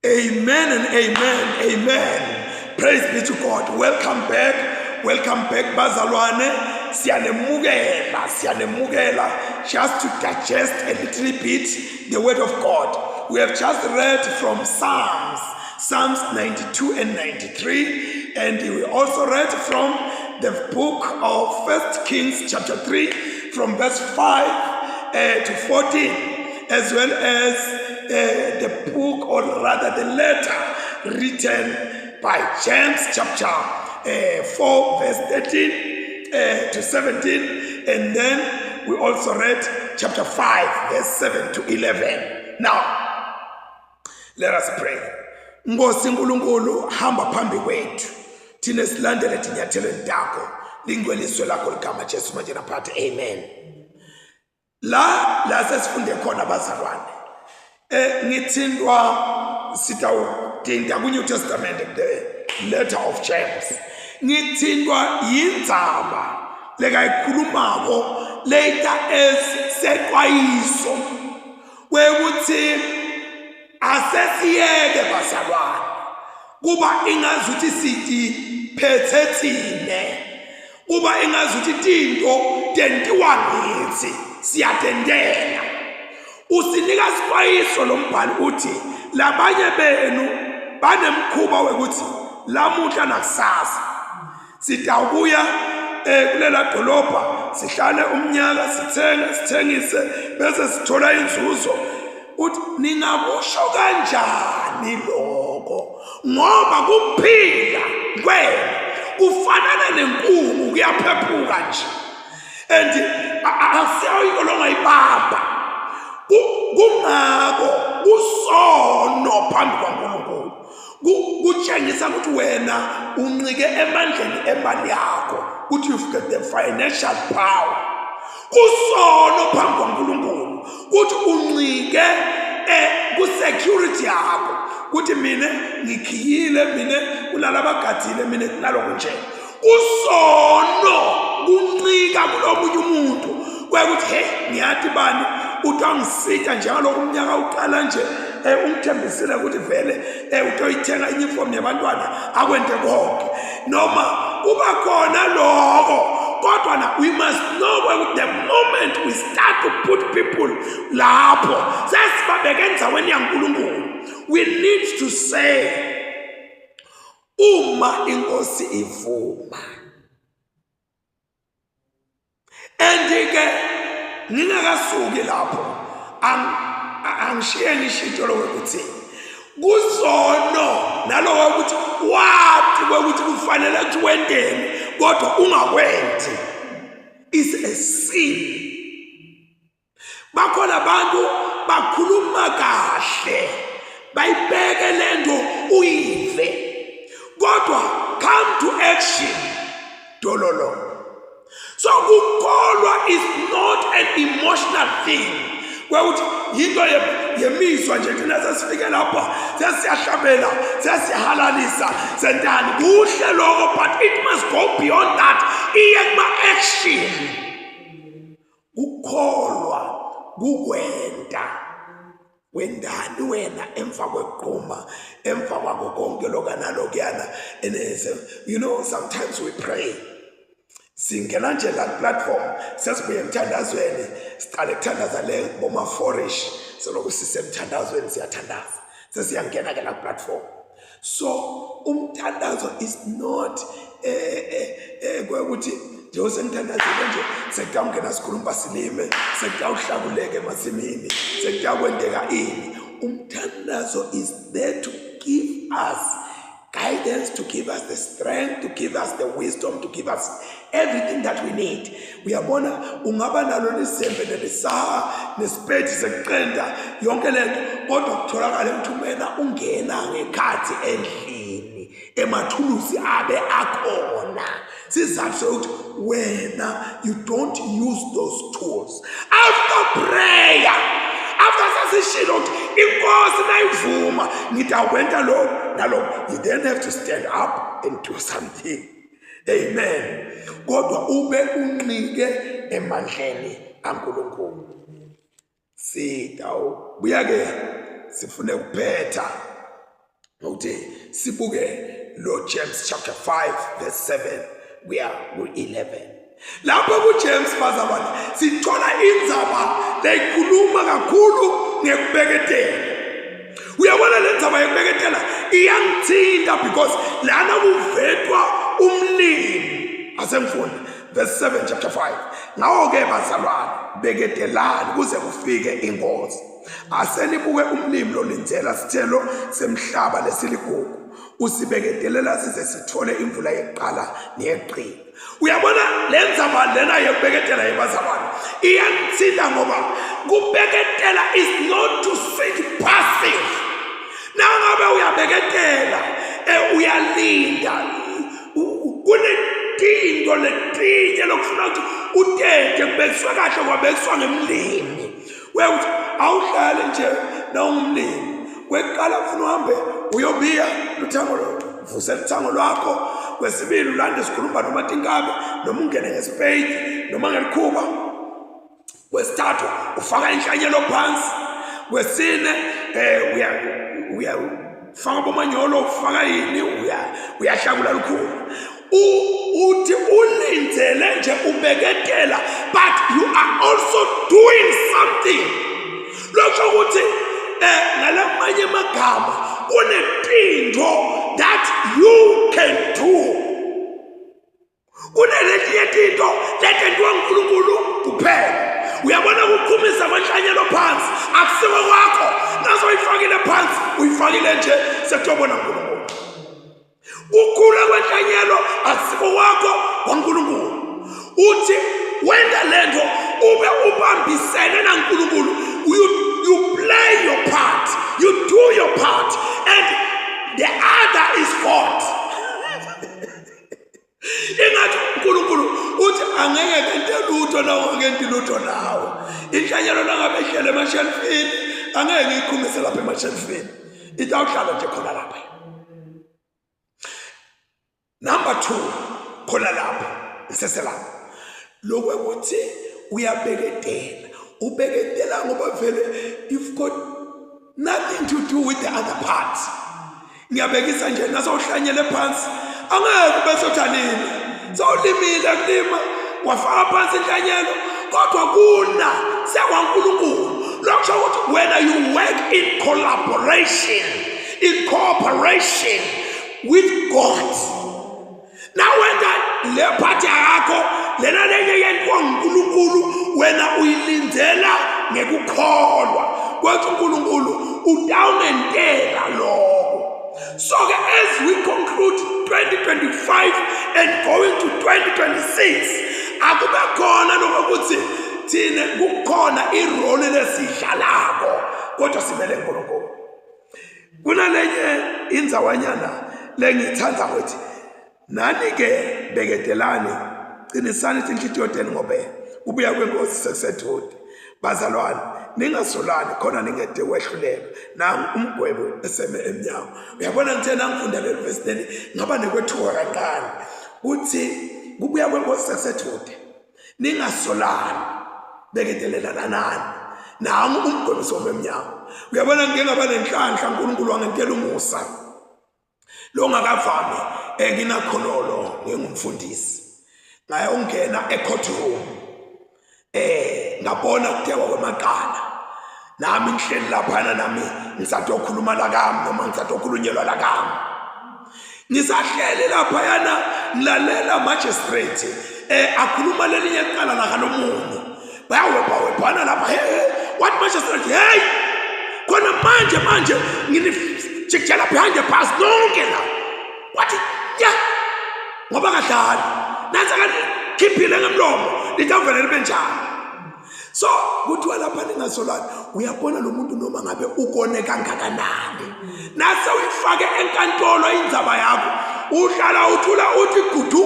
Amen and amen. Amen. Praise be to God. Welcome back. Welcome back bazalwane. Siyanemukela, siyanemukela just to digest a little bit the word of God. We have just read from Psalms, Psalms 92 and 93 and we also read from the book of First Kings chapter 3 from verse 5 uh, to 14 as well as uh, the book or rather the letter written by James chapter uh, 4 verse 13 uh, to 17 and then we also read chapter 5 verse 7 to 11 now let us pray Nkosi uNkulunkulu hamba phambi kwethu thina silandele tinyathelweni takho lingcweliswe lakho ligama Jesu manje naphathe amen la la sesifunde khona bazalwane eh ngithintwa sitawudinda ku New Testament the letter of James ngithintwa yindzaba lekayikhulumako later as seqwayiso kwekuthi asesiyeke bazalwane kuba ingazuthi sithi phethe thine kuba ingazuthi tinto tentiwa ngithi siyatentela usinika isixwayiso lo mbhali uthi labanye benu banemkhuba wekuthi lamuhla nakusasa Sitawubuya eh kulela dolobha sihlale umnyaka sithenge sithengise bese sithola inzuzo uthi ningakusho kanjani lokho ngoba kuphila kwenu kufanana nenkungu kuyaphephuka nje and asiyo into longayibamba kungako kusono phambi kwaNkulunkulu kutshengisa ukuthi wena unqike emandleni emali yakho ukuthi you've got the financial power kusono phambi kwaNkulunkulu ukuthi unqike eh, ku-security yakho ukuthi mina ngikhiyile mina kunalabagadile mina kunaloko nje kusono kuncika kulomunye umuntu kwekuthi hey ngiyathi bani utangisita njengalokhu umnyaka uqala nje eh ungithembisile ukuthi vele eh utoyithenga uniform yabantwana akwente konke noma kuba khona lokho kodwa na we must know ukuthi the moment we start to put people lapho sesibabeke endaweni yaNkulunkulu we need to say uma inkosi ivuma and ke ngingakasuki lapho angishiye ngishintsho lokuthi kuzono naloko ukuthi wathi kwekuthi kufanele ukuthi wenteni kodwa ungakwenzi is a sin bakhona abantu bakhuluma kahle bayibeke lento uyive kodwa come to action dololo so kukholwa is not an emotional thing kwekuthi yinto yemizwa nje thina sesifike lapha sesiyahlabela sesihalalisa sentani kuhle lokho but it must go beyond that iye kuma-action Kukholwa kukwenta wendani wena emva kwekugquma emva kwako konke lokanalokuyana and you know sometimes we pray singena nje la platform sesibuye emthandazweni siqale kuthandaza le boma-forish selokhu sisemthandazweni siyathandaza sesiyangena ke la platform so umthandazo is not eh eh, eh kwekuthi njengoba sengithandazile nje sekutawungena sikhulumba silime sekutawuhlakuleka emasimini sekutakwenteka ini umthandazo is there to give us guidance to give us the strength to give us the wisdom to give us everything that we need uyabona ungaba nalo lisembe nelisaha nesipedi sekuqenda yonke lento kodwa kutholakale ukuthi umena ungena ngekhathi endlini emathulusi abe akhona sizathu sokuthi wena you don't use those tools after prayer after sesishilo ukuthi inkosi nayivuma ngitawukwenta lokhu nalokhu you then have to stand up and do something amen kodwa ube unqike emandleni kaNkulunkulu sitawubuya ke sifune kuphetha Ngokuthi sibuke lo James chapter 5 verse 7 kuya ku-11. Lapho kuJames bazalwane sithola indzaba leyikhuluma kakhulu ngekubeketela. Uyabona le ndzaba yekubeketela iyangithinta because lana kuvetwa umlimi. Asengifunde verse 7 chapter 5. Ngawo-ke bazalwane beketelani kuze kufike ingozi. Asenibuke umlimi lolindzela sithelo semhlaba lesiligugu, usibeketelela size sithole imvula yekuqala neyekugcina. Uyabona le ndzaba lena yekubeketela yebazalwane iyangithinta ngoba kubeketela is not to sit passive. Nangabe uyabeketela eh, uyalinda kunetinto letinye lokufuna ukuthi utete kubekiswe kahle kwabekiswa ngemlimi Uyakuthi awuhlali nje nawungumlimi. Kwekuqala ufuna uhambe uyobiya luthango vuse luthango lwakho. Kwesibili ulande isikhulumba noma tinkabi noma ungene ngesipeyidi noma ngelikhuba. Kwesithathu ufaka inhlanyelo phansi. Kwesine eh uya uya faka bomanyolo ufaka yini uya uyahlakula lukhulu. Uthi ulindzele nje ubeketela but you are also doing something lokho ukuthi eh ngalamanye amagama kunetinto that you can do kuneletinye tinto letentiwa uNkulunkulu kuphela. Uyabona ukuqhumisa kwenhlanyelo phansi akusiko kwakho, nasoyifakile phansi uyifakile nje sekuyobona uNkulunkulu. Kukhula kwenhlanyelo akusiko kwakho kwaNkulunkulu. Uthi wenda lento ube ubambisene naNkulunkulu. You play your part, you do your part and the other is God. Ingathi uNkulunkulu uthi angeke ngente lutho nawe angenti lutho nawe. Inhlanyelo nangabe ihlele emashelfini angeke ngiyikhumise lapha emashelfini. Itawuhlala nje khona lapha. Number 2 khona lapha ngiseselapha. Lokwekuthi uyabeketela. Ubeketela ngoba vele you've got nothing to do with the other part. Ngiyabekisa nje nasewuhlanyele phansi angeke ube sothalile. Sewulimile kulima wafaka phansi inhlanyelo kodwa kuna sekwaNkulunkulu. Lokho ukuthi wena you work in collaboration, in cooperation with God. Nawenta le part yakho lena lenye yentiwa nguNkulunkulu wena uyilindzela ngekukholwa kwathi uNkulunkulu utawungentela lokho. So ke as we conclude 2025 and going to 2026 akube khona lokuthi thina kukhona irole lesidlalako kodwa simele uNkulunkulu. Kunalenye indzawanyana lengiyithanda ukuthi nani-ke beketelani qinisani tinhlitiyo tenu ngobe kubuya kwenkosi sekusedude bazalwane ningasolani khona ningede kwehluleka nangu umgwebo eseme emnyango uyabona ngithe nangifunda leli vesi leli ngaba nekwethuka kancane kuthi kubuya kwenkosi sekusedude ningasolani beketelelanani nangu umgwebo soma emnyango uyabona ngike ngaba nenhlanhla uNkulunkulu wangentela umusa lo ngakavami enginakhololo ngingumfundisi ngayongena ecourtroom eh ngabona kutekwa kwamaqala nami ngihleli laphana nami ngisatokhuluma lakami noma ngisatokhulunyelwa lakami ngisahleli laphayana ngilalela magistrate eh akhuluma lelinye icala lakalomunye bayawebhawebhana lapha hey hey what magistrate hey khona manje manje nginijikijela behind the bus nonke la wathi ya ngoba kadlali nansi akalikhiphile ngemlomo litawuvele libe njani so kuthiwa lapha ningasolani uyabona lo muntu noma ngabe ukone kangakanani nase uyifake enkantolo indzaba yakho uhlala uthula uthi gudu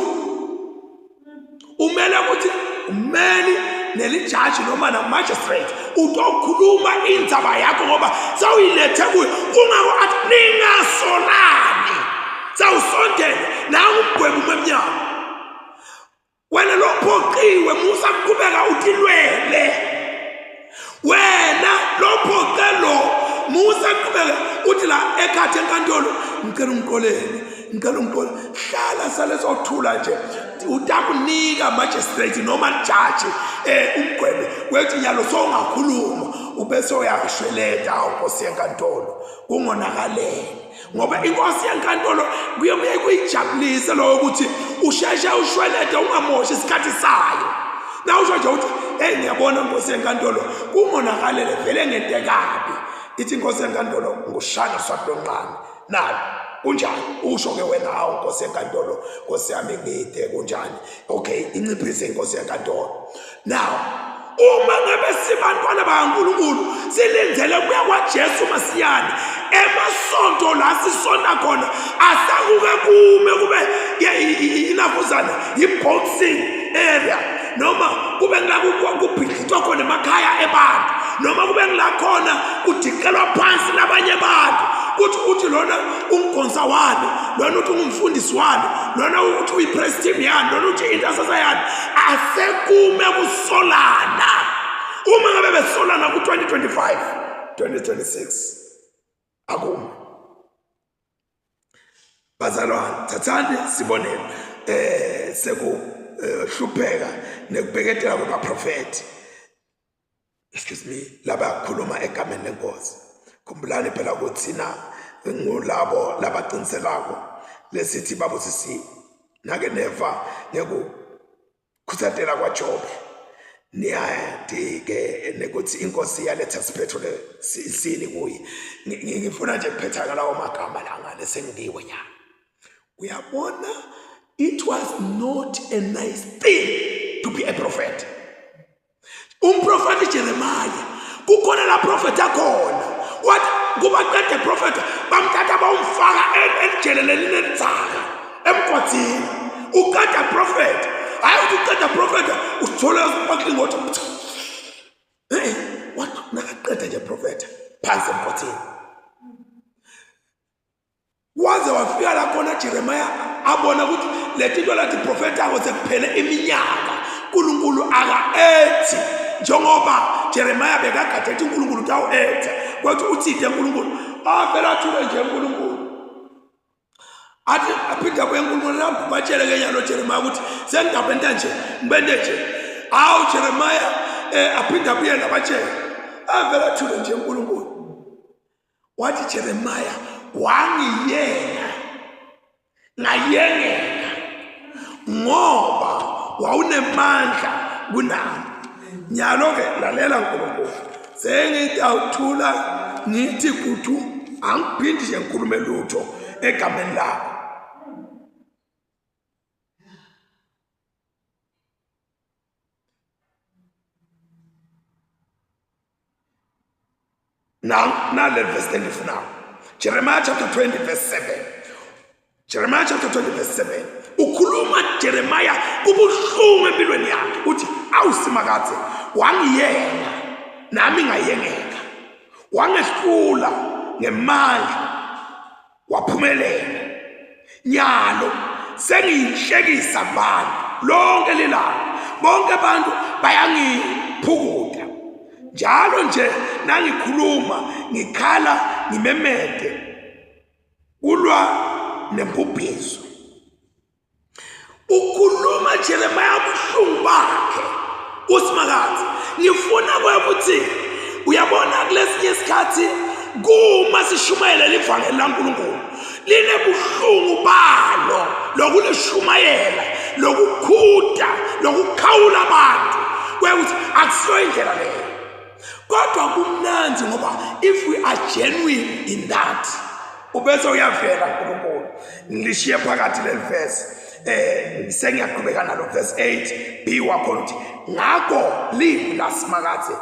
umele ukuthi ummeli nelijaji noma na-magistrate utokhuluma indzaba yakho ngoba sewuyilethe kuyo kungako athi ningasolani sewusondele nangu umgwebu umemnyango wena lophoqiwe musa kuqhubeka utilwele wena lophoqe lo musa kuqhubeka uthi la la ekhathi enkantolo, ngicela ungiqolele, ngicela ungiqolele. Hlala sale sothula nje, utakunika magistrate noma judge umgwebe wethi nyalo sowungakhuluma, ubese uyashweleta nkosi yenkantolo kungonakalele. Ngoba inkosi yenkantolo kuye kuye kuyijabulise lokho ukuthi usheshe ushwelete ungamoshi isikhathi sayo. Na usho nje ukuthi hey, ngiyabona inkosi yenkantolo kungonakalele vele ngente kabi. Ithi inkosi yenkantolo ngushana swadonqane nalo kunjani? Usho ke wena, hawu inkosi yenkantolo, nkosi yami ngide kunjani? Okay, inciphise inkosi yenkantolo. Now uma ngabe sibantwana bakaNkulunkulu silindzele kuya kwaJesu masiyane, emasonto la sisonta khona asakuke kume kube inafuzana yi-boxing area, noma kube ngila kubhidlitwa khona emakhaya ebantu, noma kube ngila khona kudiqelwa phansi nabanye abantu, kuthi uthi lona umgonsa wani, lona uthi ungumfundisi wani, lona uthi uyi-press team yani, lona uthi i-intercessor yani. Asekume kusolana. Uma ngabe besolana ku-2025 2026 akume. Bazalwane, thathani sibonelo sekuhlupheka nekubheketela kwabaprofethi, excuse me, labakhuluma egameni lenkosi. Khumbulani phela ukuthi thina ngulabo labaqiniselako lesithi babusisiwe. Nake neva ngekukhuthatela kwaJobe, niyati-ke nekuthi inkosi yaletha siphetho lesini kuye. Ngifuna nje kuphetha ngalawo magama la ngale sengikiwe nyana. Uyabona, it was not a nice thing to be a prophet. Umprofeti Jeremiah kukhona la prophet akhona, wathi kubaqede prophet bamthatha bawumfaka ejele lelinelithaka emgwadzini. Uqeda prophet, hayi ukuthi uqeda prophet usithola sparkling water, wathi nakaqeda nje prophet phansi emgwadzini. Waze wafika la khona Jeremiah abona ukuthi letinto lathi profetako sekuphele iminyaka uNkulunkulu aka-ethi, njengoba Jeremiah bekagade ethi uNkulunkulu utawu-etha, kwathi uthide uNkulunkulu avele athule nje uNkulunkulu, athi aphinde abuye uNkulunkulu batshele ke nyalo Jeremiah ukuthi sengingabenta nje ngibente nje. Awu Jeremiah aphinde abuye nabatshele, avele athule nje uNkulunkulu. Wathi Jeremiah, wangiyenga ngayengeka ngoba wawunemandla kunami. Nyalo ke lalela uNkulunkulu, sengitawuthula ngithi kuthu angiphindi nje ngikhulume lutho egameni lakho. Now, nale verse endifunayo, Jeremiah chapter 20 verse 7. Jeremiah chapter 20 verse 7, ukhuluma Jeremiah kubuhlungu empilweni yakhe, uthi awusimakathe wangiyenga nami ngayengeka, wangehlula ngemandla waphumelela. Nyalo sengiyinhlekisa kubantu lonke lilanga, bonke abantu bayangiphukuta njalo nje nangikhuluma ngikhala ngimemede kulwa nembubhiso. Ukhuluma Jeremiah ubuhlungu bakhe uSimakadze. Ngifuna ukuthi uyabona kulesinye isikhathi kuma sishumayela livangeli laNkulunkulu linebuhlungu balo lokulishumayela, lokukhuda, lokukhawula abantu, kwekuthi akusiyo indlela leyo. Kodwa kumnandi ngoba if we are genuine in that, ubese uyavela uNkulunkulu. Ngilishiye phakathi leli verse, sengiyaqhubeka nalo verse 8 b wakhona uthi ngakho livi lasimakadze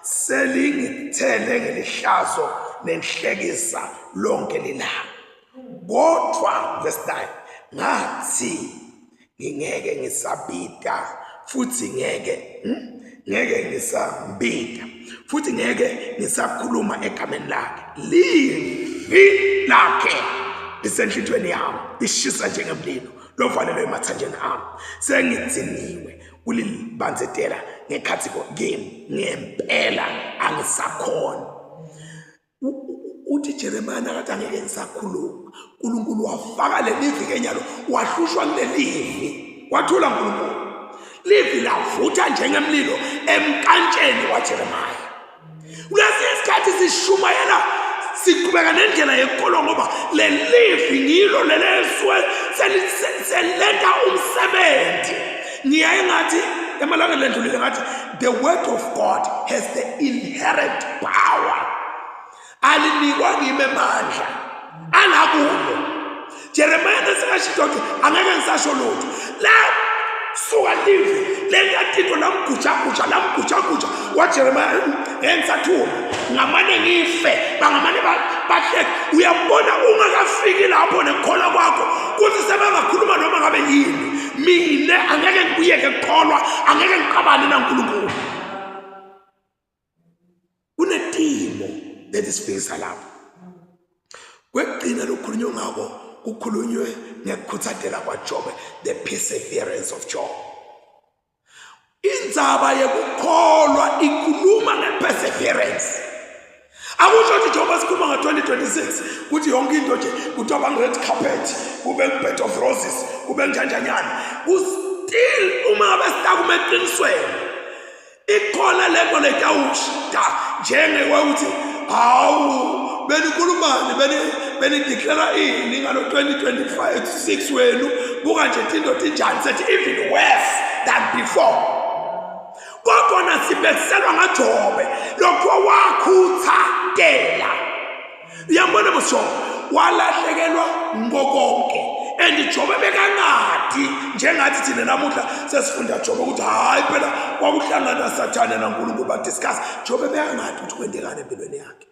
selingithele ngelihlazo nenhlekisa lonke lilanga. Kodwa verse 9 ngathi ngingeke ngisabida futhi ngeke ngeke ngisambida futhi ngeke ngisakhuluma egameni lakhe. Livi lakhe lisenhlitweni yami, lishisa njengemlilo lovalelwe emathanjeni ami. Sengidiniwe kulibandzetela ngekhathi kimi, ngempela angisakhona. Uthi Jeremiah nakathi angeke ngisakhuluma, uNkulunkulu wafaka lelivi kenyalo, wahlushwa kulelivi, wathula uNkulunkulu. Livi lavutha njengemlilo emkantsheni waJeremiah. Kulesinye isikhathi sishumayela siqhubeka nendlela yenkolo ngoba lelivi ngilo leleswe selenta umsebenzi. Ngiyaye ngathi emalangeni ledlulile ngathi the word of God has the inherent power. Alinikwa ngimi emandla alakulo. Jeremiah nesekashito ukuthi angeke ngisasho lutho. La suka live lentatito lamgujaguja lamgujaguja waJeremiah ngeke ngisathuma ngamane ngife bangamane bahleke uyabona ungakafiki lapho nekukholwa kwakho kuthi sebangakhuluma noma ngabe yini mina angeke ngikuyeke kukholwa angeke ngiqabane naNkulunkulu. Kunetimo letisifikisa lapho. Kwekugcina lokukhulunywe ngako kukhulunywe ngekukhuthatela kwaJobe, the perseverance of Job. Indzaba yekukholwa ikhuluma nge-perseverance. Akusho ukuthi njengoba sikhuluma nga-2026 ukuthi yonke into nje kuthiwa bangu-red carpet kube ngu-bed of roses kube njanjanyana ku-still uma ngabe sitakuma eqinisweni Ikhona lento letawushda njengewukuthi hawu benikhulumani beni benideclare ini ngalo 2025 6 wenu buka nje tinto tinjani sethi even worse than before kodwa nasibekiselwa ngaJobe lokho wakhuthatela. Uyambona boSjobe walahlekelwa ngokonke and Jobe bekangadi njengathi thina namuhla sesifunda Jobe ukuthi hayi phela kwakuhlangana Sathane naNkulunkulu badiscuss. Jobe bekangadi ukuthi kwentekani empilweni yakhe.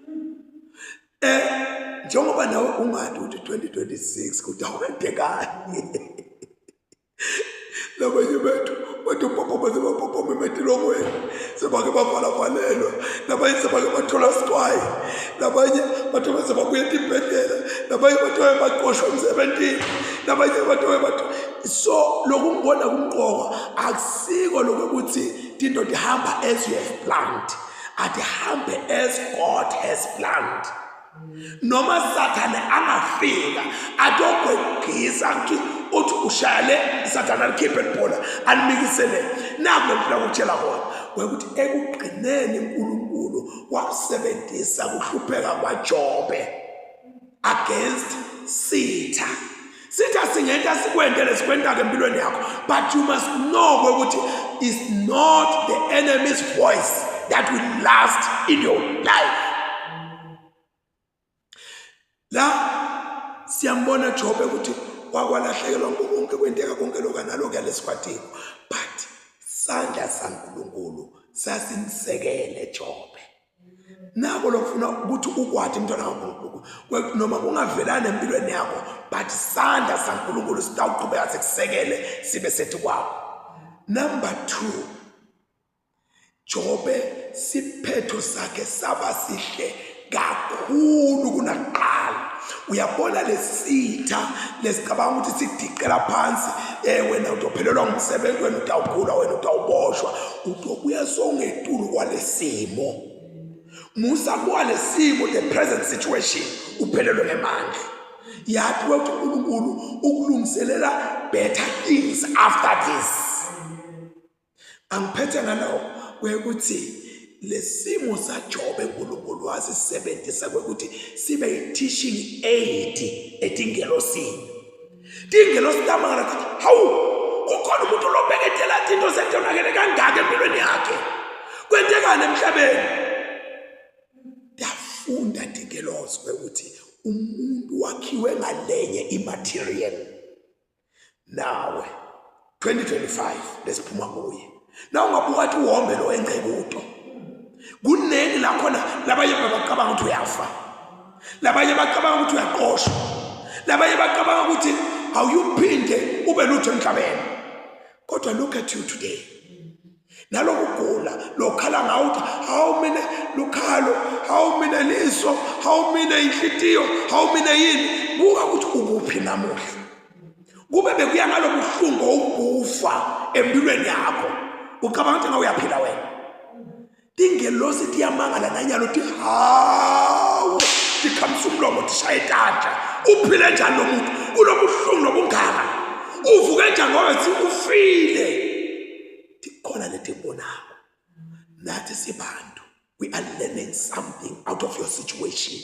Njengoba nawe ungadi ukuthi 2026 kutawwentekani. Labanye bethu bathi ubhobhoma sebabhobhoma ematilongweni sebake bavalavalelwa, labanye sebake bathola sicwayi, labanye bathobe sebabuya etibhedlela, labanye bathobe baqoshwa emsebentini, labanye bathobe batho. So lokhu ngibona kumqoka akusiko lokuthi tinto tihamba as you have planned, atihambe as God has planned. Noma sathane angafika atogwegisa ukuthi uthi ushaya le sathane alikhiphe libhola alimikise le. Naku lengifuna ukutshela kona ukuthi ekugcineni uNkulunkulu wakusebenzisa kuhlupheka kwaJobe against sitha. Sitha singenta sikwente lesikwentako empilweni yakho, but you must know ukuthi it's not the enemy's voice that will last in your life. La siyambona Jobe ukuthi wakwalahlekelwa konke kwenteka konke lokho nalokho yalesikwatiko, but sandla saNkulunkulu sasimsekele Jobe. Nako lokufuna ukuthi ukwati mntwana kaNkulunkulu noma kungavelani empilweni yakho, but sandla saNkulunkulu sitawuqhubeka sikusekele sibe sethi kwakho. Number 2, Jobe siphetho sakhe saba sihle kakhulu kunakuqala. Uyabona lesitha lesicabanga ukuthi sidiqela phansi, wena utophelelwa ngumsebenzi, wena utawugula, wena utawuboshwa, utobuya songetulu kwalesimo. Musa kuwa lesimo, the present situation, uphelelwe ngemandla. Yathi ukuthi uNkulunkulu ukulungiselela better things after this. Angiphethe ngalokho kwekuthi lesimo saJobe uNkulunkulu wasisebenzisa kwekuthi sibe i-teaching aid etingelosini. Tingelosi tamangala tathi hawu kukhona umuntu lobeketela tinto setonakele kangaka empilweni yakhe, kwentekani emhlabeni? Tafunda tingelosi kwekuthi umuntu wakhiwe ngalenye imaterial. Nawe 2025 lesiphuma kuye na ungabuka athi uhombe lo engcekuto kuningi la khona labanye bacabanga ukuthi uyafa, labanye bacabanga ukuthi uyaqoshwa, labanye bacabanga ukuthi awuyuphinde ube lutho emhlabeni, kodwa look at you today. Nalokugula lokhala ngawo ukuthi hawu mina lukhalo, hawu mina liso, hawu mina inhlitiyo, hawu mina yini. Buka ukuthi ukuphi namuhla. Kube bekuya ngalobuhlungu obufa empilweni yakho, ucabanga ukuthi ngawe uyaphila wena. Tingelosi tiyamangala nanyalo ti hawu Tikhamisa umlomo, tishaye tandla. Uphile njani lo muntu kulobuhlungu lobungaka? Uvuke njani ngoba thi ufile? Tikhona letibonako. Nathi sibantu, we are learning something out of your situation.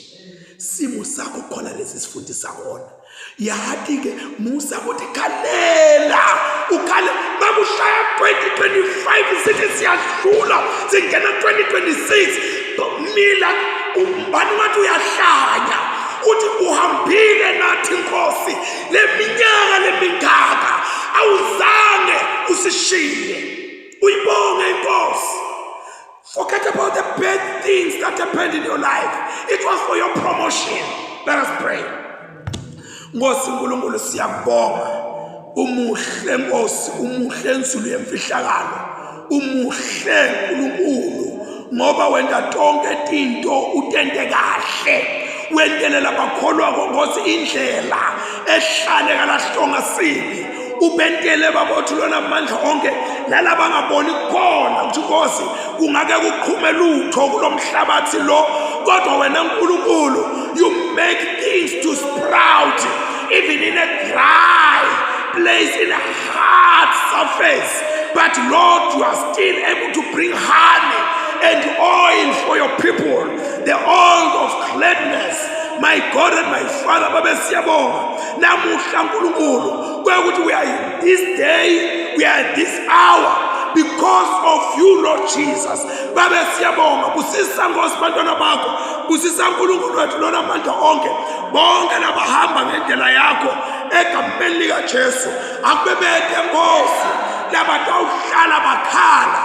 Simo sakho khona lesi sifundisa kona. Yati-ke musa ukuthi khalela, ukhale makushaya 2025, sithi siyadlula, singena 2026. Mila umbani ngathi uyahlanya, uthi uhambile nathi Nkosi leminyaka lemingaka, awuzange usishiye. Uyibonge inkosi. Forget about the bad things that happened in your life. It was for your promotion. Let us pray. Nkosi uNkulunkulu, siyakubonga. Umuhle Nkosi, umuhle enzulu yemfihlakalo. Umuhle Nkulunkulu, ngoba wenta tonke tinto utente kahle. Wentelela bakholwa Nkosi indlela ehlale kalahlonga sibi. Ubentele babothu lona amandla onke nalabangaboni khona ukuthi Nkosi kungake kuqhume lutho kulomhlabathi lo, kodwa wena Nkulunkulu, you make things to sprout even in a dry place, in a hard surface. But Lord, you are still able to bring honey and oil for your people, the oil of gladness. My God and my Father, babe siyabonga namuhla Nkulunkulu kwekuthi we are in this day, we are in this hour because of you, Lord Jesus. Babe siyabonga. Busisa Nkosi bantwana bakho, busisa Nkulunkulu wethu lona amandla onke, bonke labahamba ngendlela yakho egameni likaJesu. Akube bede Nkosi labatawuhlala bakhala.